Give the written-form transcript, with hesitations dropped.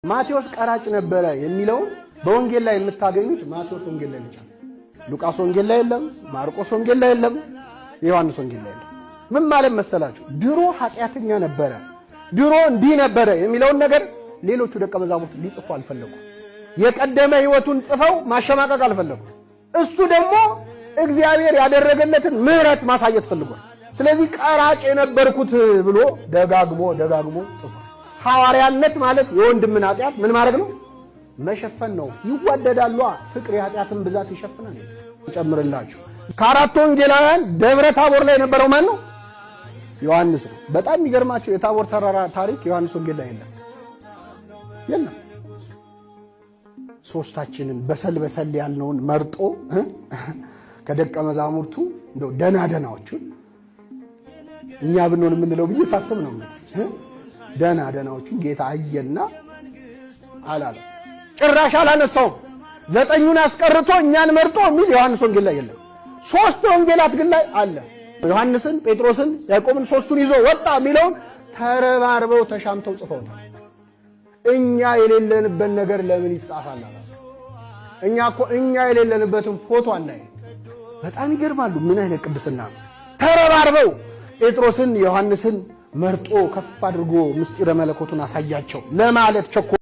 ማቴዎስ ቀራጭ ነበረ የሚለውን በወንጌል ላይ የምታገኙት ማቴዎስ ወንጌል ላይ ብቻ ነው። ሉቃስ ወንጌል ላይ የለም፣ ማርቆስ ወንጌል ላይ የለም፣ የዮሐንስ ወንጌል ላይ የለም። ምን ማለት መሰላችሁ? ድሮ ኃጢአተኛ ነበረ፣ ድሮ እንዲህ ነበረ የሚለውን ነገር ሌሎቹ ደቀ መዛሙርት ሊጽፉ አልፈለጉ። የቀደመ ሕይወቱን ጽፈው ማሸማቀቅ አልፈለጉ። እሱ ደግሞ እግዚአብሔር ያደረገለትን ምሕረት ማሳየት ፈልጓል። ስለዚህ ቀራጭ የነበርኩት ብሎ ደጋግሞ ደጋግሞ ጽፏል። ሐዋርያነት ማለት የወንድምን ኃጢአት ምን ማድረግ ነው? መሸፈን ነው። ይዋደዳሉ። ፍቅር የኃጢአትን ብዛት ይሸፍናል። ጨምርላችሁ ከአራቱ ወንጌላውያን ደብረ ታቦር ላይ የነበረው ማን ነው? ዮሐንስ ነው። በጣም የሚገርማቸው የታቦር ተራራ ታሪክ ዮሐንስ ወንጌል ላይ የለም የለም። ሶስታችንን በሰል በሰል ያልነውን መርጦ ከደቀ መዛሙርቱ እንደው ደና ደናዎቹን እኛ ብንሆን የምንለው ብዬ ሳስብ ነው እንግዲህ ደና ደናዎቹን ጌታ አየና አላለ። ጭራሽ አላነሳውም። ዘጠኙን አስቀርቶ እኛን መርጦ የሚል ዮሐንስ ወንጌል ላይ የለም። ሶስት ወንጌላት ግን ላይ አለ። ዮሐንስን፣ ጴጥሮስን፣ ያዕቆብን ሶስቱን ይዞ ወጣ የሚለውን ተረባርበው ተሻምተው ጽፈውታል። እኛ የሌለንበት ነገር ለምን ይጻፋል? እኛ እኮ እኛ የሌለንበትን ፎቶ አናይ። በጣም ይገርማሉ። ምን አይነት ቅድስና ነው! ተረባርበው ጴጥሮስን ዮሐንስን መርጦ ከፍ አድርጎ ምስጢረ መለኮቱን አሳያቸው ለማለት ቸኮ